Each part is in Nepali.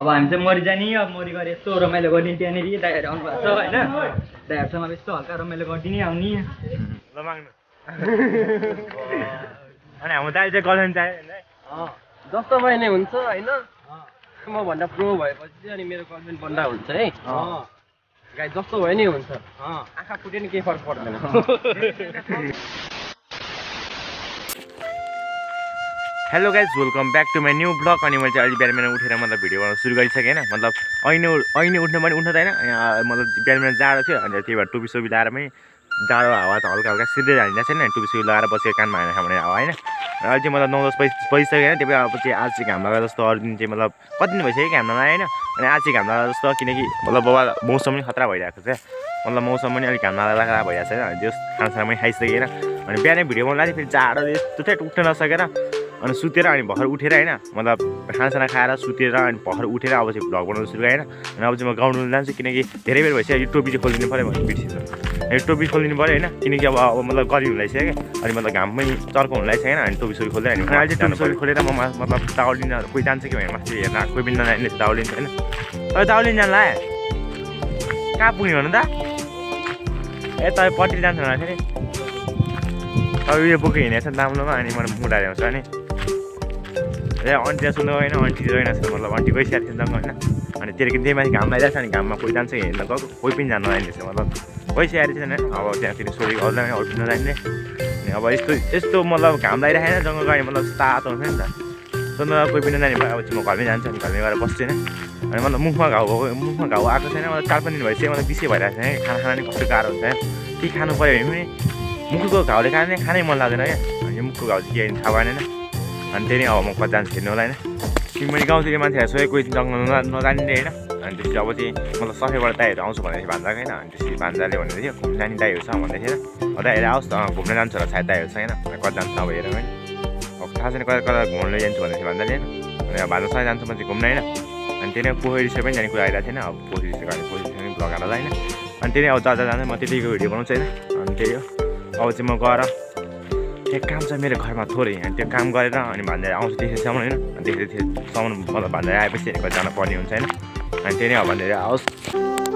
अब हामी चाहिँ मरि जाने अब मरि गएर यस्तो रमाइलो गर्ने त्यहाँनिर दाइहरू आउनु भएको छ होइन दाइहरूसँग अब यस्तो हल्का रमाइलो गरिदिने आउने ल माग्नु अनि हाम्रो दाइ चाहिँ गर्लफ्रेन्ड चाहियो जस्तो भए नै हुन्छ होइन म भन्दा प्रो भएपछि अनि मेरो गर्लफ्रेन्ड बन्दा हुन्छ है गाई जस्तो भए नै हुन्छ आँखा फुट्यो नि केही फरक पर्दैन hello guys welcome back to my new blog अनि मैले चाहिँ अहिले बिहान बिहान उठेर मतलब भिडियो बनाउनु सुरु गरिसकेँ होइन मतलब ऐने उठ्नु पनि उठ्नु त होइन मतलब बिहान बिहान जाडो थियो अनि त्यही भएर टुपी सोपी लगाएर पनि जाडो हावा त हल्का हल्का सिधै हालिन्छ छैन टुपी सोपी लगाएर बसेको कानमा हानेर खाने हावा होइन अहिले चाहिँ मतलब 9-10 बजिसक्यो होइन त्यही भएर अब चाहिँ आज चाहिँ घाम लगाएर जस्तो अरू दिन चाहिँ मतलब कति दिन भइसक्यो घाम नलागे होइन अनि आज चाहिँ घाम लगाएर जस्तो किनकि मतलब बाबा मौसम पनि खतरा भइरहेको छ मतलब मौसम पनि अलिक घाम लगाएर भइरहेको छ होइन त्यो खानासाना पनि खाइसकेर अनि बिहानै भिडियो बनाउनु लाग्यो फेरि जाडोले यस्तो ठ्याट उठ्न नसकेर अनि सुतेर अनि भर्खर उठेर होइन मतलब खानासाना खाएर सुतेर अनि भर्खर उठेर अब चाहिँ भ्लग बनाउनु सुरु गरेँ अनि अब चाहिँ म गाउनु जान्छु किनकि धेरै बेर भइसक्यो यो टोपी चाहिँ खोलिदिनु पऱ्यो भने बिर्सिन्छ यो टोपी खोलिदिनु पऱ्यो होइन किनकि अब मतलब गर्मी हुन लागिसक्यो क्या अनि मतलब घाम पनि चर्को हुन लागिसक्यो होइन अनि टोपी सोपी खोल्दै अनि अहिले चाहिँ टोपी खोलेर म मतलब दाउलिन कोही जान्छ कि भने माथि हेर्न कोही पनि नजाने दाउलिन्छ होइन अहिले दाउलिन जान्ला कहाँ पुग्ने भन्नु त ए तपाईँ पट्टि जान्छ होला फेरि अब यो बोक हिँडेको छ दाम्लोमा अनि मलाई मुढा ल्याउँछ अनि ए आन्टी सुन्नु होइन आन्टी रहेन मतलब आन्टी गइसकेको थियो जङ्ग होइन अनि त्यही माथि घाम लगाइरहेको छ अनि घाममा कोही जान्छ कि हेर्न गएको कोही पनि जानु नजाने रहेछ मतलब गइसकेको थिएन अब त्यहाँतिर सोधेको अरूलाई पनि अरू नजाने अनि अब यस्तो मतलब घाम लगाइरहेको जङ्गल गयो मतलब तातो हुन्छ नि त सोध्नु कोही पनि नजाने भयो अब चाहिँ म घरमै जान्छु अनि घरमै गएर बस्छु होइन अनि मतलब मुखमा घाउ आएको छैन मतलब 4-5 दिन भइसक्यो मतलब बिसे भइरहेको छ खाना खाना नि कस्तो गाह्रो हुन्छ के खानु पऱ्यो भने पनि मुखको घाउले खानै मन लाग्दैन क्या अनि यो मुखको घाउ चाहिँ के थाहा भएन अनि त्यही नै अब म कति जान्छु हेर्नु होला होइन किनभने गाउँतिर मान्छेहरू सबै कोही जङ्गल नजानिने होइन अनि त्यसपछि अब चाहिँ मतलब सफैबाट दाइहरू आउँछु भन्दै थियो भान्जाको होइन अनि त्यसपछि भान्जाले भन्दै थियो घुम्न जाने दाइहरू छ भन्दै थियो दाइहरू आओस् त घुम्न जान्छ होला सायद दाइहरू छ होइन कति जान्छ अब हेरौँ होइन अब थाहा छैन कता कता घुम्न लैजान्छु भन्दै थियो भान्जाले होइन अनि अब भान्जासँग जान्छु म चाहिँ घुम्न होइन अनि त्यही नै पोखरी रिसो पनि जाने कुरा आइरहेको थिएन अब पोखरी रिसो गर्ने पोखरी रिसो पनि भ्लग हाल्दा होइन अनि त्यही नै अब जाँदा जाँदै म त्यतिको भिडियो बनाउँछु होइन अनि त्यही हो अब चाहिँ म गएर एक काम छ मेरो घरमा थोरै अनि त्यो काम गरेर अनि भन्दै आउँछु त्यसैसम्म होइन अनि त्यसैसम्म मतलब भन्दै आएपछि जान पर्ने हुन्छ होइन अनि त्यही नै हो भन्दै आओस्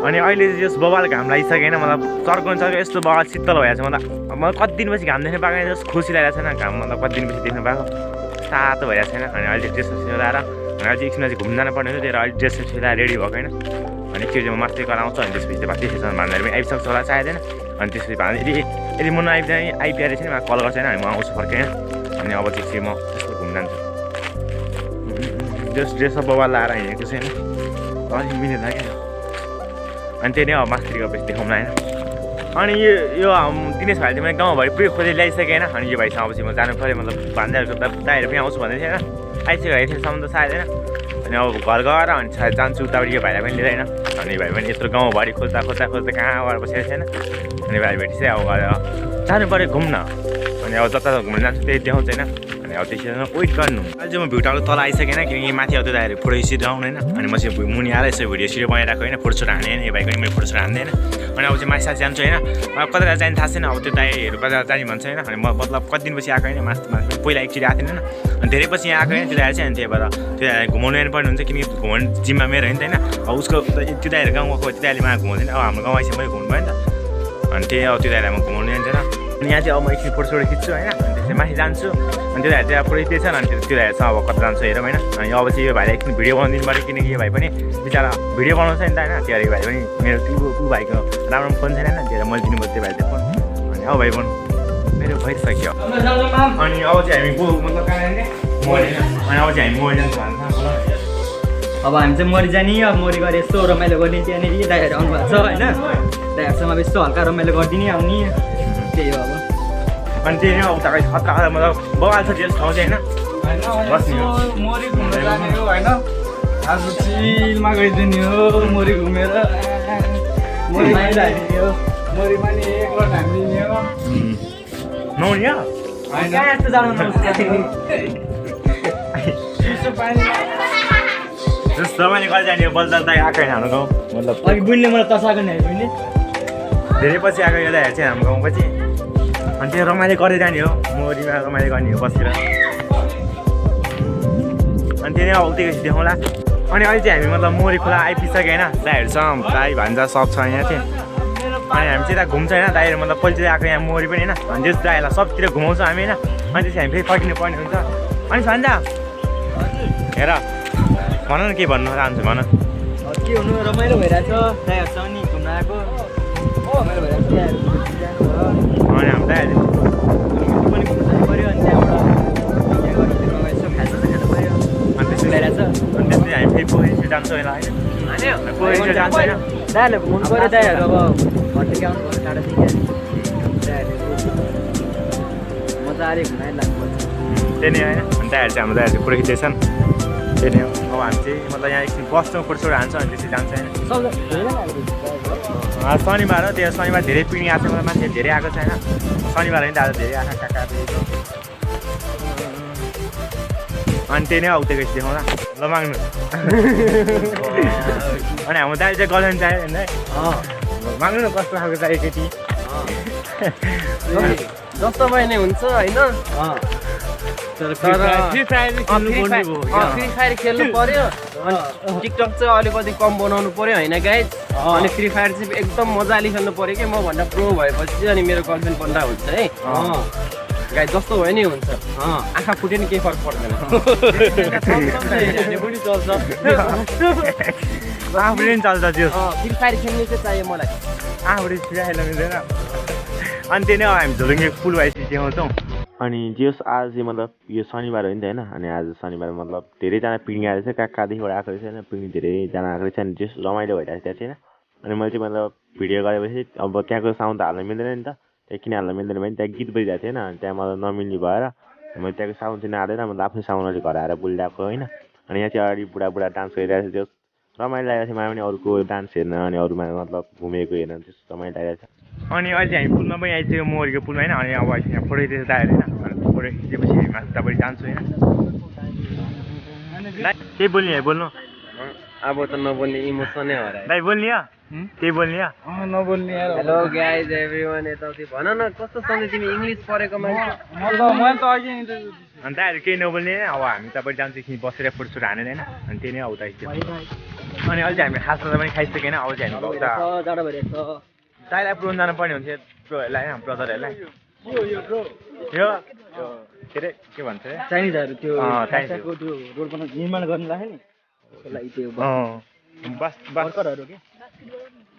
अनि अहिले चाहिँ यस बबाल घाम लागिसक्यो होइन मतलब चर्काउनु चर्को यस्तो बबाल शीतल भइरहेको छ मतलब कति दिनपछि घाम देख्नु पाएको जस्तो खुसी लागेको छैन घाम मतलब कति दिनपछि देख्नु पाएको तातो भइरहेको छैन अनि अहिले ड्रेस लगाएर अनि अहिले चाहिँ एकछिनमा चाहिँ घुम्न जानुपर्ने हुन्छ त्यही अहिले ड्रेस लगाएर रेडी भएको होइन अनि त्यो चाहिँ म मात्रै कराउँछु अनि त्यसपछि चाहिँ त्यसैसँग भन्दाखेरि पनि आइसक्छ होला सायद होइन अनि त्यसपछि भन्दा यदि म आइपिआर छैन मलाई कल गर्छ होइन अनि म आउँछु फर्केँ अनि अब चाहिँ म त्यस्तो घुम्न जान्छु ड्रेस बबाल लाएर हिँडेको छैन अलिक मिलेन क्या अनि त्यही नै अब मास्तिर गएपछि देखाउन होइन अनि यो दिनेश भाइले चाहिँ मैले गाउँभरि पुरै खोजेर ल्याइसकेँ होइन अनि यो भाइसँग अब चाहिँ म जानु पऱ्यो मतलब भान्जाहरूको दाइहरू पनि आउँछु भन्दै थियो होइन आइसक्यो यतिसम्म त सायद होइन अनि अब घर गएर अनि सायद जान्छु उतापट्टि यो भाइलाई पनि लिएर होइन अनि भाइ पनि यत्रो गाउँभरि खोज्दा कहाँ गएर बसेको छैन अनि भाइ भेटी चाहिँ अब गएर जानु पऱ्यो घुम्न अनि अब जता घुम्न जान्छु त्यही देखाउँछ होइन अनि अब त्यसरी वेट गर्नु अहिले चाहिँ म भ्युटाको तल आइसकेन किनकि माथि अब त्यो दाइहरू फोटो सिधै आउनु होइन अनि म चाहिँ मुनि आएर यसो भिडियो सिडियो बनाइरहेको होइन फोटोसोटो हाने होइन यो भाइको पनि मैले फोटोसोटो हान्दैन अनि अब चाहिँ माथि साथी जान्छु होइन अब कता जाने थाहा छैन अब त्यो दाइहरू कता जाने भन्छ होइन अनि म मतलब कति दिनपछि आएको होइन माथि पहिला एकचोटि आएको थिएन अनि धेरै पछि यहाँ आएको होइन त्यो दाइहरू चाहिँ अनि त्यही भएर त्यो दाइहरू घुमाउनु जानुपर्ने हुन्छ किनकि घुमाउनु जिम्मा मेरो होइन होइन अब उसको त्यो दाइहरू गाउँ गएको त्यो दाइले मलाई घुमाउँदैन अब हाम्रो गाउँ आइसक्यो मैले घुम्नु भयो नि त अनि त्यही अब त्यो दाइलाई म घुमाउनु जान्थेन अनि यहाँ चाहिँ अब म एकछिन फोटोसोटो खिच्छु होइन अनि त्यसपछि माथि जान्छु अनि त्यो दाइहरू चाहिँ पुरै त्यही छ अनि त्यो दाइहरूसँग अब कता जान्छ हेरौँ होइन अनि अब चाहिँ यो भाइलाई एकछिन भिडियो बनाउनु पऱ्यो किनकि यो भाइ पनि बिचरा भिडियो बनाउँछ नि त होइन त्यो भाइ पनि मेरो त्यो भाइको राम्रो फोन छैन होइन त्यही मैले दिनुपर्छ त्यो भाइले फोन अनि अब भाइ फोन मेरो भइसक्यो अनि अब चाहिँ हामी मतलब अनि अब चाहिँ हामी मरि जान्छ भन्छ अब हामी चाहिँ मरि जाने अब मरि गएर यस्तो रमाइलो गर्ने त्यहाँनिर दाइहरू आउनु भएको छ होइन दाइहरूसँग अब यस्तो हल्का रमाइलो गरिदिने आउने त्यही हो अब अनि त्यही नै अब उता खतरा मतलब बगाल छ त्यस ठाउँ चाहिँ होइन मोरी घुम्न जाने हो होइन आज चिलमा गइदिने हो मोरी घुमेर मोरीमा हालिदिने हो मोरीमा नि एकलट हालिदिने हो नहुने कहाँ यस्तो जानु चिसो पानी जस्तो मैले कहिले जाने बल्दा दाइ आएको होइन हाम्रो गाउँ मतलब अघि बुझ्ने मलाई तसाएको नि बुझ्ने धेरै पछि आएको यो दाइहरू चाहिँ हाम्रो गाउँ पछि अनि त्यो रमाइलो गर्दै जाने हो मोरीमा रमाइलो गर्ने हो बसेर अनि त्यही नै अब उतै देखाउँला अनि अहिले चाहिँ हामी मतलब मोरी खोला आइपुगिसक्यो होइन दाइहरूसँग दाइ भान्जा सब छ यहाँ चाहिँ अनि हामी चाहिँ यता घुम्छ होइन दाइहरू मतलब पहिला चाहिँ आएको यहाँ मोरी पनि होइन अनि त्यस दाइहरूलाई सबतिर घुमाउँछ हामी होइन अनि त्यसपछि हामी फेरि फर्किनु पर्ने हुन्छ अनि भान्जा हेर भन न के भन्नु चाहन्छु भन के हुनु रमाइलो भइरहेछ दाइहरूसँग नि घुम्न आएको रमाइलो भइरहेछ अनि हाम्रो दाइहरूले पनि घुम्नु जानु पऱ्यो अनि त्यहाँबाट यसो खाजा खानु पऱ्यो अनि त्यसपछि भइरहेछ अनि त्यसपछि हामी फेरि पोखरी जान्छौँ होला होइन पोखरी जान्छ होइन दाइहरूले घुमाउनु पऱ्यो दाइहरू अब घरदेखि आउनु पऱ्यो टाढादेखि दाइहरूले मजाले घुमाइ लाग्नुपर्छ त्यही नै होइन अनि दाइहरू चाहिँ हाम्रो दाइहरू पुरै खिच्दैछन् त्यही नै हो अब हामी चाहिँ मतलब यहाँ एकछिन बस्छौँ फोटोसोटो हान्छौँ अनि त्यसपछि जान्छ होइन शनिबार हो त्यो शनिबार धेरै पिकनिक आएको छ मतलब मान्छे धेरै आएको छ होइन शनिबार होइन आज धेरै आँखा काका देखेको अनि त्यही नै आउँदै गएपछि देखाउँला ल माग्नु अनि हाम्रो दाइ चाहिँ गर्दैन चाहियो होइन माग्नु न कस्तो खालको चाहियो केटी जस्तो भयो नि हुन्छ होइन फ्री फायर खेल्नु पर्यो अनि टिकटक चाहिँ अलिकति कम बनाउनु पर्यो होइन गाइज अनि फ्री फायर चाहिँ एकदम मजाले खेल्नु पर्यो कि मभन्दा प्रो भएपछि अनि मेरो गर्लफ्रेन्ड बन्दा हुन्छ है गाइज जस्तो भयो नि हुन्छ आँखा फुट्यो नि केही फरक पर्दैन आफूले पनि चल्छ त्यो फ्री फायर खेल्नु चाहिँ चाहियो मलाई आफूले छिराखेर मिल्दैन अनि त्यही नै हामी झोलुङ्गे पुल भएपछि देखाउँछौँ अनि जेस आज चाहिँ मतलब यो शनिबार हो नि त होइन अनि आज शनिबार मतलब धेरैजना पिकनिक आएको रहेछ कहाँ कहाँदेखिबाट आएको रहेछ होइन पिकनिक धेरैजना आएको रहेछ अनि जेस रमाइलो भइरहेको थियो होइन अनि मैले चाहिँ मतलब भिडियो गरेपछि अब त्यहाँको साउन्ड त हाल्न मिल्दैन नि त त्यहाँ किन हाल्न मिल्दैन भने त्यहाँ गीत बजिरहेको थियो होइन अनि त्यहाँ मलाई नमिल्ने भएर मैले त्यहाँको साउन्ड चाहिँ नहालेर मतलब आफ्नो साउन्डले घर आएर बोलिरहेको होइन अनि यहाँ चाहिँ अगाडि बुढा डान्स गरिरहेको थियो रमाइलो लागेको थियो मलाई पनि अरूको डान्स हेर्न अनि अरूमा मतलब घुमेको हेर्न त्यस्तो रमाइलो लागेको छ अनि अहिले चाहिँ हामी पुलमा पनि आइसक्यो मोरीको पुलमा होइन अनि अब यहाँ फोटो खिचेर दाइहरू होइन अनि फोटो खिचेपछि हामी माथिपट्टि जान्छु होइन केही बोल्ने है बोल्नु अब त नबोल्ने इमोसनै हो दाइ बोल्ने हो केही बोल्ने हो नबोल्ने हेलो गाइज एभ्रिवान यताउति भन न कस्तो सधैँ तिमी इङ्ग्लिस पढेको मान्छे अनि दाइहरू केही नबोल्ने अब हामी तपाईँ जान्छु एकछिन बसेर फोटोसोटो हानेर होइन अनि त्यही नै आउँदा एकछिन अनि अहिले चाहिँ हामी खासमा पनि खाइसकेन अब चाहिँ हामी जाडो भइरहेछ दाइलाई पुऱ्याउनु जानुपर्ने हुन्थ्यो प्रोहरूलाई होइन ब्रदरहरूलाई यो के अरे के भन्छ अरे चाइनिजहरू त्यो चाइनिजको त्यो रोड निर्माण गर्नु लाग्यो नि त्यसको लागि त्यो बस वर्करहरू के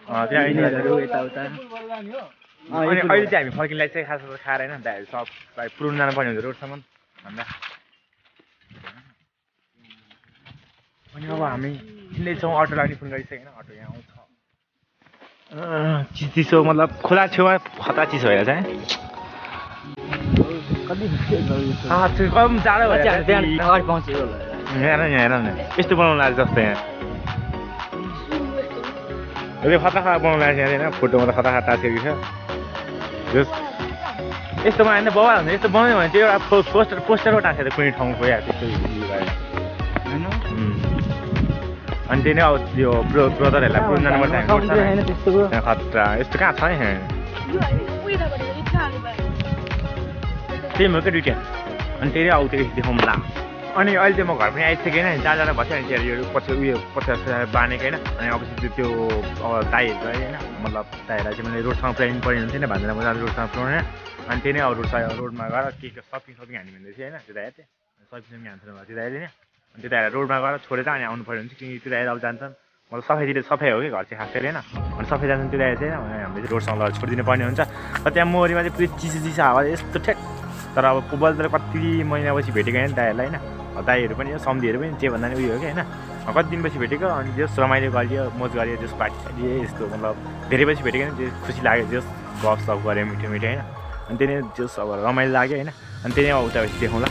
त्यहाँ इन्जिनियरहरू यताउता अनि अहिले चाहिँ हामी फर्किनलाई चाहिँ खास खाएर होइन दाइहरू सबलाई पुऱ्याउनु जानुपर्ने हुन्छ रोडसम्म भन्दा अनि अब हामी हिँड्दैछौँ अटोलाई पनि फोन गरिसक्यो होइन अटो यहाँ आउँछ चिसो मतलब खोला छेउमा खतरा चिसो भएर चाहिँ कम जाडो भएर अगाडि पाउँछ हेर न यस्तो बनाउनु लाग्छ जस्तो यहाँ अहिले खतरा बनाउनु लागेको छ होइन फोटोमा त खतरा टाँसेको छ यस्तोमा होइन बाबा हुन्छ यस्तो बनायो भने चाहिँ एउटा पोस्टरको टाँसेको कुनै ठाउँको या त्यस्तो अनि त्यही नै अब यो ब्रदरहरूलाई पुऱ्याउनु जानुपर्छ खतरा यस्तो कहाँ छ यहाँ त्यही हो क्या दुइटा अनि त्यही आउ त्यो देखाउँ ला अनि अहिले चाहिँ म घर पनि आइसकेँ होइन जाँदा बस्यो अनि त्यहाँ यो पछि उयो पचास बाँधेको होइन अनि अब त्यो अब दाइहरू गयो होइन मतलब दाइहरूलाई चाहिँ मैले रोडसँग प्लानिङ पर्ने हुन्थेन भन्दैन म जाँदा रोडसँग पुऱ्याउने अनि त्यही नै अब रोडमा गएर के सपिङ हान्ने भन्दै थियो होइन त्यो दाइ चाहिँ सपिङ हान्छ त्यो दाइले नै अनि त्यो दाइहरूलाई रोडमा गएर छोडेर अनि आउनु पऱ्यो भने चाहिँ किनकि त्यो दाइहरू अब जान्छन् मतलब सफाइतिर सफाइ हो कि घर चाहिँ खास गरी होइन अनि सफाइ जान्छन् त्यो दाइहरू चाहिँ हामीले चाहिँ रोडसँग लगेर छोडिदिनु पर्ने हुन्छ र त्यहाँ मोरीमा चाहिँ पुरै चिसो हावा यस्तो ठ्याक तर अब बल्दा कति महिनापछि भेटेको होइन दाइहरूलाई होइन दाइहरू पनि सम्झीहरू पनि जे भन्दा पनि उयो हो कि होइन कति दिनपछि भेटेको अनि जस रमाइलो गरियो मोज गरियो जस पार्टी सार्टी यस्तो मतलब धेरै पछि भेटेको नि त्यो खुसी लाग्यो जस गफ सफ गऱ्यो मिठो मिठो होइन अनि त्यही नै जस अब रमाइलो लाग्यो होइन अनि त्यही नै अब उता देखाउँला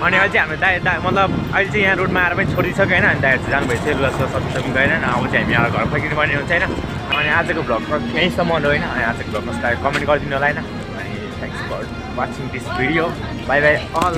अनि अहिले चाहिँ हाम्रो दाइ मतलब अहिले चाहिँ यहाँ रोडमा आएर पनि छोडिसक्यो होइन अनि दाइहरू चाहिँ जानुभएको थियो लुगा सपिङ गएर होइन अब चाहिँ हामी यहाँ घर फर्किनु पर्ने हुन्छ होइन अनि आजको भ्लग यहीँसम्म हो होइन अनि आजको भ्लगमा कमेन्ट गरिदिनु होला होइन अनि thanks for watching this video bye bye all